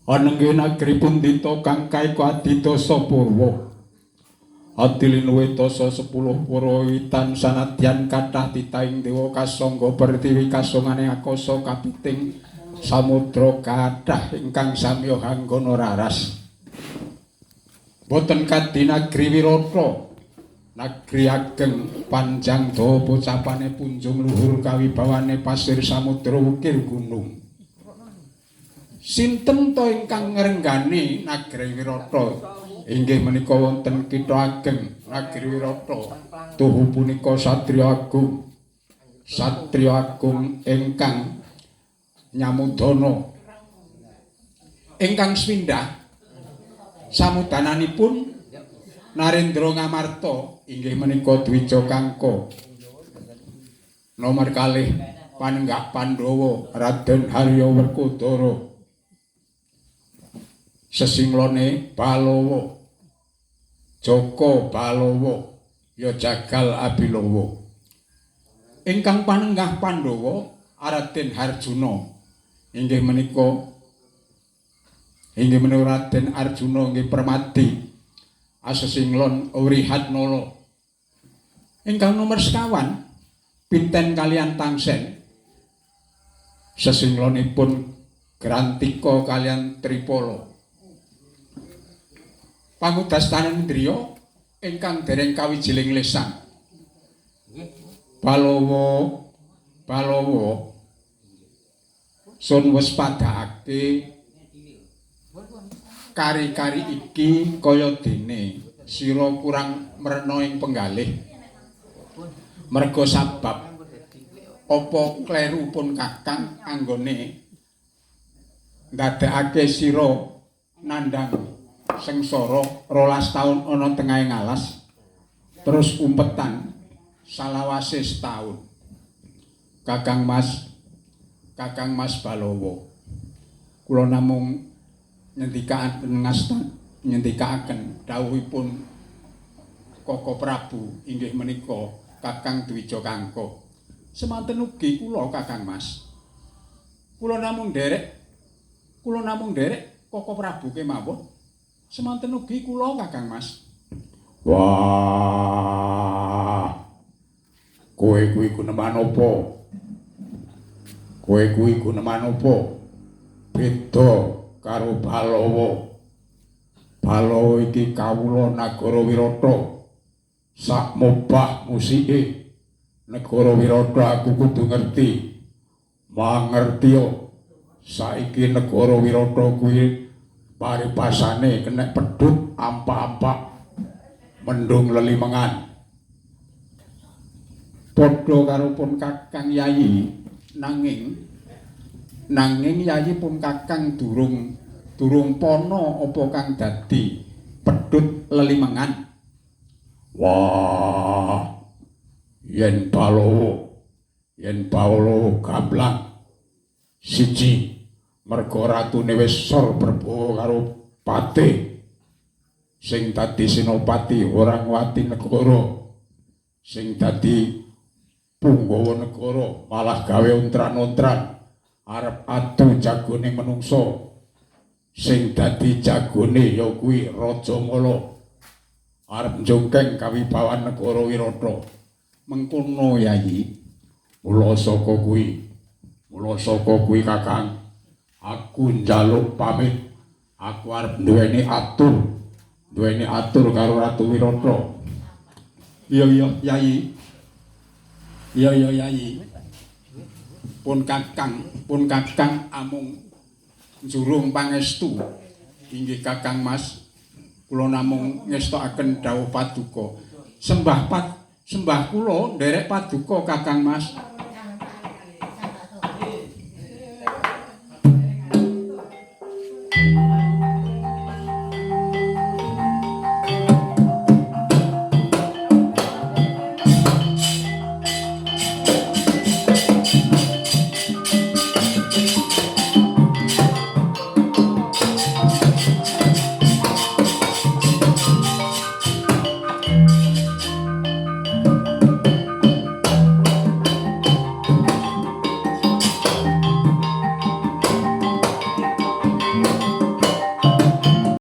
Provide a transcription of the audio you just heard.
Anengge nagri pundita kang kaeka adidasa purwa. Adilinuwe dasa 10 purwa witan sanadyan kathah titahing dewa kasangga pertiwi kasongane akasa kapiting samudra kathah ingkang samya hanggana raras. Boten kadi nagri Wirata, nagri ageng panjang dawa pocapane punjung luhur kawibawane pasir samudra ukir gunung. Sinten to ingkang ngrenggani nagri Wirata? Inggih menika wonten kitha ageng nagri Wirata. Tuhu punika satriya agung. Satriya agung ingkang nyamudana. Ingkang sepindhah samudananipun Narendra Ngamarta inggih menika Dwija Kangka. Nomor kalih panenggak Pandhawa Raden Harya Werkudara. Sesinglone Balawa Jaka Balawa ya Jagal Abilawa. Ingkang panenggah Pandhawa Raden Harjuna inggih menika Raden Arjuna inggih Permadi asesinglon Wrihatnala. Ingkang nomor sekawan Pinten kalian Tangsen sesinglonipun Grantika kalian Tripala. Pangudastanan indriya ingkang dereng kawijiling lesan. Balawa Balawa sun wespadakake kari-kari iki kaya dene sira kurang mrena ing penggalih. Merga sabab apa kleru pun kakang anggone ndadekake sira nandhang sengsara 12 taun ana tengahing alas terus umpetan salawase setahun. Kakang Mas Balawa, kula namung nyendikaaken dawuhipun Koko Prabu inggih menika Kakang Dwija Kangka. Semanten ugi kula Kakang Mas. Kula namung nderek Koko Prabu kemawon. Semanten ugi kula Kakang Mas. Wah. Kowe kuwi guneman apa? Kowe kuwi guneman apa? Beda karo Balawa. Balawa iki kawula nagara Wirata. Sak mobah musike negara Wirata aku kudu ngerti. Mangertiya saiki negara Wirata kuwi paribasane kenek pedhut ampak-ampak mendung lelimengan. Padha karo pun Kakang Yayi, nanging Yayi pun Kakang durung pono apa kang dadi pedhut lelimengan. Wah, yen Balawa gamblang siji merga ratune wis sor perbawa karo patih sing dadi senopati ora ngwati negara, sing dadi punggawa negara malah gawe ontran-ontran arep adu jagone menungsa. Sing dadi jagone ya kuwi Raja Mala arep njongkeng kawibawan negara Wirata. Mengkono Yayi, mula saka kuwi Kakang aku njaluk pamit. Aku arep duweni atur karo Ratu Wirata. Iya iya Yayi. Iya iya Yayi. Pun Kakang amung njurung pangestu. Inggih Kakang Mas, kula namung ngestokaken dawuh paduka. Sembah kula nderek paduka Kakang Mas.